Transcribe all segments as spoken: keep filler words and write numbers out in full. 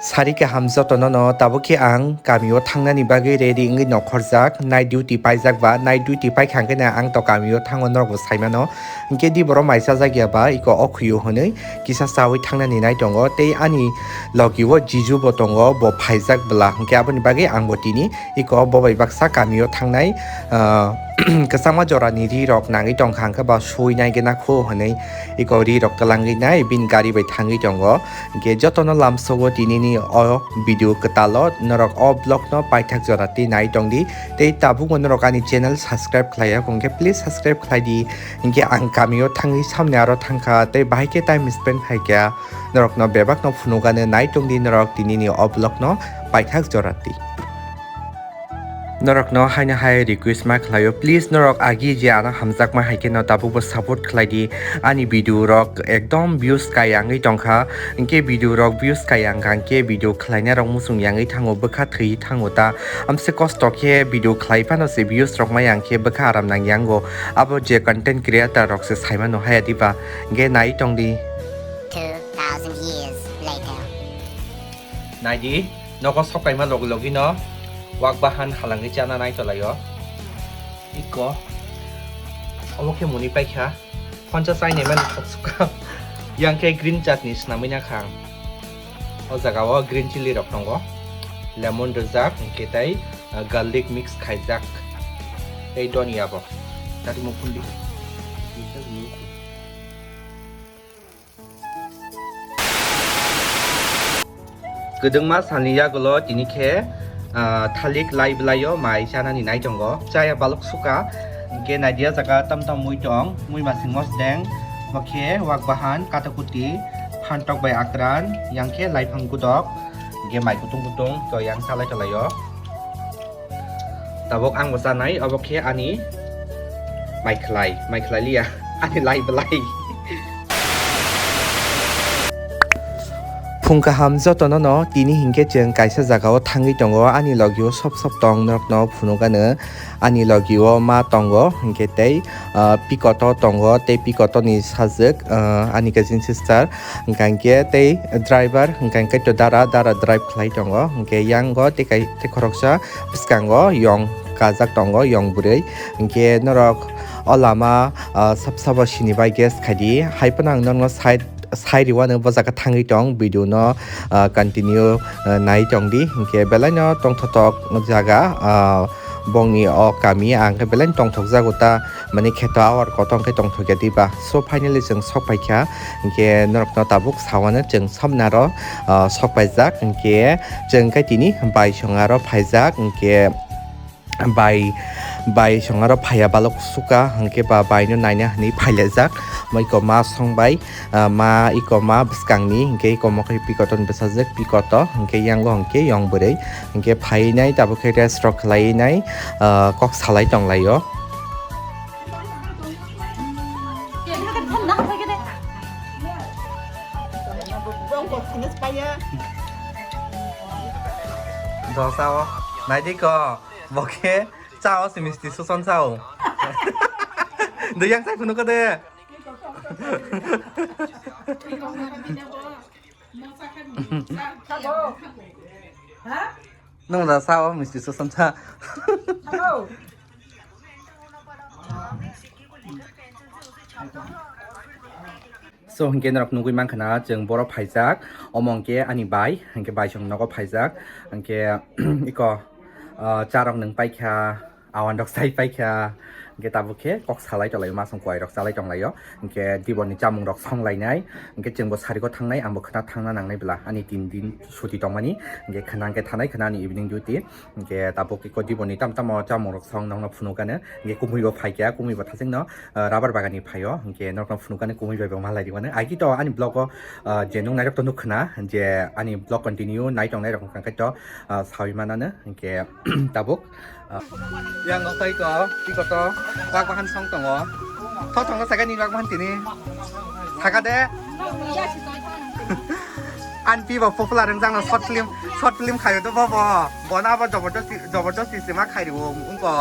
Sari kaham jotono no, tabuk khe ang kamio thangnani bagwi ready wngwi nokhorjak, night duty paijak ba, night duty paikha hwnkhe no ang to kamio thango norokbo saimano, hwnkhe di borok mai chajak ya ba iko o khwio hwnwi kisa chawi thangnani nai tongo, tei ani logi o jiju bo tongo, bo phaijak bwla, hwnkhe aboni bagwi ang bo tini iko bo bai baksa kamio thangnai, ah, kwchangma jorani ri rok nangwi tongkha hwnkhe ba suwi nai gena kho hwnwi iko ri rok twlangwi nai bini gari bai thangwi tongo. Hwnkhe jotono lamsogo tinini o video kwtalo norok o vlog no paithak jora twi nai tongdi, tei tabukbo norok ani channel subscribe khlai ya hwnkhe please subscribe khlai di. Hwnkhe ang kamio thangwi samni aro thangkha tei bahai khe time spend khaikha, norokno bebakno phunukano nai tongdi norok tinini o vlog no paithak jora twi. Norokno haino hai request ma khlaio, please norok agi je ano hamjakma hai kheno tabukbo support khlai di. Ani video rok ekdom views kaya wngwi tongkha, hwnkhe video rok views kaya wngkha hwnkhe video khlainai rok muchung yangwi thango, bwkha thwi thango ta. Amse kosto khe video khlai phano se views rok ma yang khe bwkha aram nang yango. Abo je content creator rok se saimano haya diba, hwnkhe nai tongdi. Two thousand years later. Naidi, nogo sokaima logi logi no wak bahan halangwi chana nai tolaio. Iko, obo khe muni paikha, poncha chaini mani thok suka. Yang khe green chutney swnamwi na kha ang. O jaga o green chilli rok tongo, lemon rijak, hwnkhe tei, ah, garlic mix khaijak, tei donia bo. Tati mukhundi. Kwdwngma salni yagulo tini khe, ah, thalik lai bwlaio mai chanani nai tongo. Chaya balok suka, hwnkhe naidi o jaga tam tam mui tong, mui masing mosdeng, bo khe wak bahan, katakuti, phantok bai akran, yang khe laiphang gudok, hwnkhe mai kutung kutung to yang salai tolaio. Tabuk ang bo chanai, obo khe ani mai khlai, mai khlai liya, ani lai bwlai. Phung kaham jotono no, tini hinkhe chwng kaisa jagao thangwi tongo, ani logio sop sop tong norokno phunukano, ani logio ma tongo, hinkhe tei, ah, pikoto tongo, tei pikotoni sajwk, ah, ani cousin sister, hwnkha hinkhe tei driver, hwnkha hinkhe to dara, dara drive khlai tongo, hinkhe yango tei kai, tei khoroksa bwskango yong kajak tongo, yong bwrwi. Hinkhe norok o lama, ah, sab sabo sini bai guess khaidi. Hai phano ang norokno side, side rwano bo jaga thangwi tong, video no, ah, continue, ah, nai tongdi. Hinkhe belai no tongthotok jaga, ah, bongni o kami ang khe belai no tongthok jago ta, mani kheto awar kotor khe tongthok ya diba. So finally chwng sok paikha, hinkhe norokno tabuk sawano chwng somnaro, ah, sok paijak, hinkhe chwng khe tini bai songaro phaijak, hinkhe bai, bai songaro phaiya balok suka, hinkhe ba baino naina hinwi phailaijak. Iko ma song bai, ah, ma iko ma bwskangni, hinkhe iko ma khe pikoto ni bwsajwk, pikoto, hinkhe yango hinkhe yong bwrwi, hinkhe phainai tabuk khe rest rok khlainai, ah, kok salai tonglaio. Dosa o, naidi ko, bo khe cha o se misti suson cha o. Do yang sai phunu ko de. Nwng da sa o misti suson cha. So hinkhe norok nugwi mankha na chwng boro phaijak, omo hinkhe ani bai, hinkhe bai chwng nogo phaijak, hinkhe iko, ah, charok nwng paikha, awan rok sai paikha, hinkhe tabuk khe kok salai tonglaio, masong kwai rok chalai tonglaio, hinkhe dibor ni chamung rok songlainai, hinkhe chwngbo sariko thangnai, angbo khwna thangna nangnai bwla, ani tin din suti tongmani, hinkhe khwna hinkhe thanai khwna ani evening duty, hinkhe tabuk iko dibor ni tam tamo chamung rok song nokno phunukgano, hinkhe kumui bo phaikha, kumui bo thachengno, ah, rubber bagan ni phaio, hinkhe norokno phunukgani kumui bai bo malai rimani. Agi to ani vlog o, ah, je nung nairok to nukkhwna je ani vlog continue nai tong nairok wngkha khe to, ah, sawi manano, hinkhe tabuk, ah, yang noktai ko, tiko to, wak bahan song tongo. Tho tongo sakani wak bahan tini. Saka de. An pi bo popular wngjakno short film, short film khaio to bo bo. Bona bo jobordosti, jobordosti sima khairwo wngko.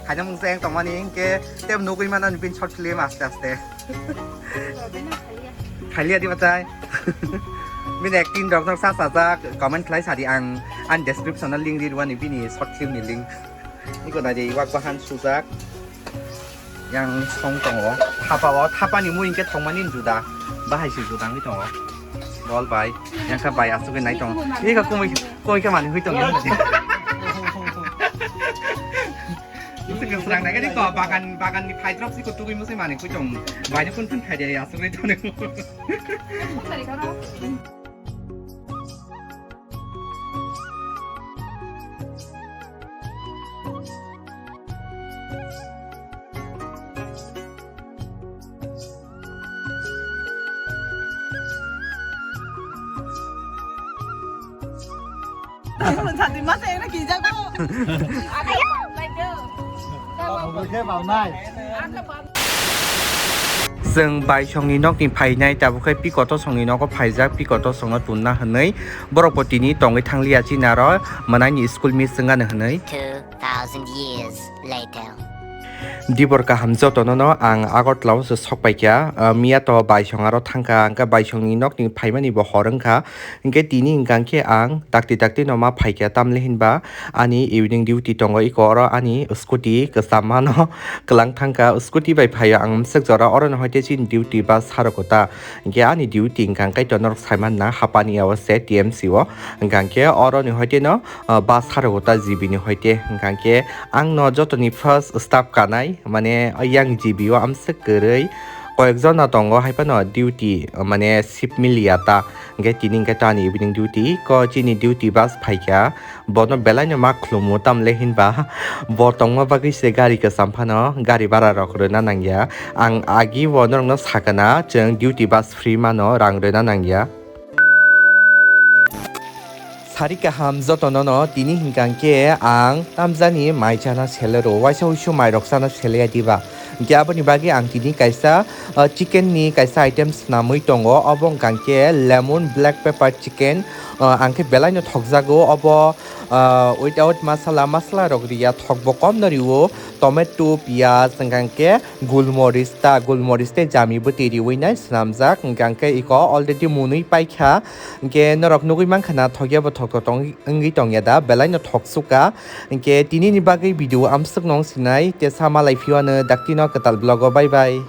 Khaina mungsa yang tongmani hinkhe tei nugwi mano ni bini short film aste aste. Khailia di batai. Bini acting rok no sa sajak, comment khlai sadi ang, ang description o link ri rwani bini short film ni link. Iko nai di wak bahan sujak. Yang song tongo. Thapa o, thapa ni mui hwnkhe thongmani juda. Bahai se juda wngwi tongo. Bol bai. Yang kha bai asugwi nai tongo. Iko kumui, kumui khe mani hui tongo. Srang nai ko bagan, bagan ni phai drop siko tugui musi mani hui tongo. Bai ni kun kun phai de asugwi tongo. Chwng baisongni nokni phainai, tabuk khe Pikoto songni nogo phaijak, Pikoto songno tunna hwnwi. Borok bo tini tongwi thangliya, chini aro mwnaini school miss wngani hwnwi. Two thousand years later. Dibor kaham jotono no ang Agartala o se sok paikha. Ah, miya to baisong aro thangkha, hwnkhe baisongni nokni phaimani bo hor wngkha. Hwnkhe tini hwnkha khe ang dakti dakti no ma phaikha, tamle hinba ani evening duty tongo, iko oro ani scooty kwcham mano kwlang thangkha, scooty bai phaio ang mswk jora oro no hoite chini duty bus saro kota. Hwnkhe ani duty hwnkha khe to norok saiman na hapani yago se T M C o, hwnkha khe oro ni hoite no ah, bus saro kota G B ni hoite, hwnkha khe ang no jotoni first staff kanai, mane yang G B o amswk kwrwi koyek jona tongo, hai phano duty, mane shift miliya ta, hwnkhe tini hwnkhe to ani evening duty, ko chini duty bus phaikha, bono belai no ma khulumo, tamle hinba bo tongma bagwi se gari kwcham phano gari bara rok rwna nangya, ang agi bo norok no sakana chwng duty bus free mano, rang rwna nangya. Sari kaham jotono no tini hwnkha khe ang tamjani mai chana sele rwo, waisa wuisu mai rok chana sele ya diba. Hwnkhe aboni bagwi ang tini kaisa, ah, chicken ni kaisa item swnamwi tongo, obo hwnkha khe lemon black pepper chicken, ah, ang khe belai no thokjago obo, ah, without masala, masala rok riya, thok bo kom no riwo, tomato, piyaj, hwnkha khe gulmoris ta, gulmoris tei jami bwtwi riwi nai swnamjak, hwnkha khe iko already mwnwi paikha. Hwnkhe norok nugwi mankha na thokya bo thok tong wngwi tongya da, belai no thok sukha. Hwnkhe tini ni bagwi video amswk no sinai, tesa malai phiyano dakti no kwtal vlog o, bye bye.